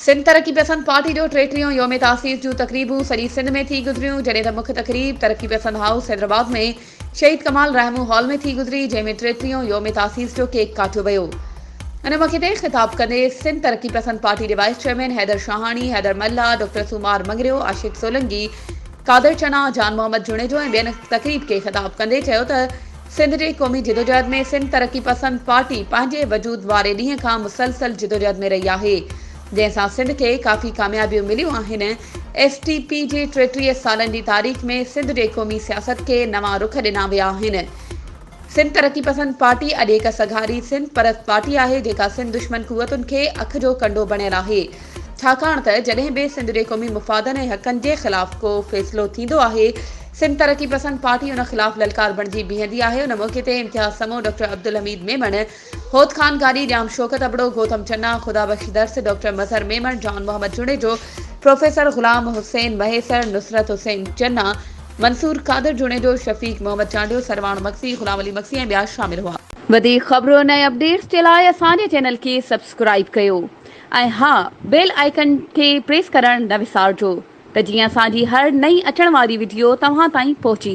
سنڌ ترقي پسند پارٽي جو ٽيٽيهون يوم تاسيس جون تقريبون سڄي سنڌ ۾ ٿي گذريون، جڏهن ته مک تقريب ترقي پسند هائوس حيدرآباد ۾ شهيد ڪمال راهمون هال ۾ ٿي گذري، جنهن ۾ ٽيٽيهون يوم تاسيس جو ڪيڪ ڪاٽيو ويو. ان موقعي تي خطاب ڪندي سنڌ ترقي پسند پارٽي جي vice chairman Haider Shahani, Haider Mallah, doctor Somar Mangrio, Ashiq Solangi, Qadir Channa, Jan Muhammad Junejo ۽ ٻين تقريب کي خطاب ڪندي چيو ته سنڌ جي قومي جدوجهد ۾ سنڌ ترقي پسند پارٽي پنهنجي وجود واري ڏينهن کان مسلسل جدوجهد ۾ رهي آهي جنهن سان سنڌ کي ڪافي ڪاميابيون مليون آهن ايس ٽي پي جي 33 سالن جي تاريخ ۾ سنڌ جي قومي سياست کي نوان رخ ڏنا ويا آهن سنڌ ترقي پسند پارٽي اڄ هڪ سگهاري سنڌ پرست پارٽي آهي جيڪا سنڌ دشمن قوتن کي اک جو ڪنڊو بڻيل آهي ڇاڪاڻ ته جڏهن به سنڌ جي قومي مفادن ۽ حقن جي خلاف ڪو فيصلو ٿيندو آهي، سنڌ ترقي پسند پارٽي ان خلاف للڪار بڻجي بيهندي آهي. ان موقعي تي امتياز سمون، ڊاڪٽر عبدالحميد ميمڻ، هوت خان گاڏهي، ڄام شوڪت ابڙو، گوتم چنا، خدا بخش درس، ڊاڪٽر مظهر ميمڻ، جان محمد جوڻيجو، پروفيسر غلام حسين مهيسر، نصرت حسين چنا، منصور قادر جوڻيجو، شفيق محمد چانڊيو، سرواڻ مگسي، غلام علي مگسي ۽ ٻيا شامل هئا. وڌيڪ خبرن ۽ اپڊيٽس جي لاء اسان جي چينل کي سبسڪرائيب ڪيو. ۽ ها بيل آئيڪن کي پريس ڪرڻ نه وسارجو ته جيئن اسان جي هر نئين اچڻ واري وڊيو توهان تائين پهچي.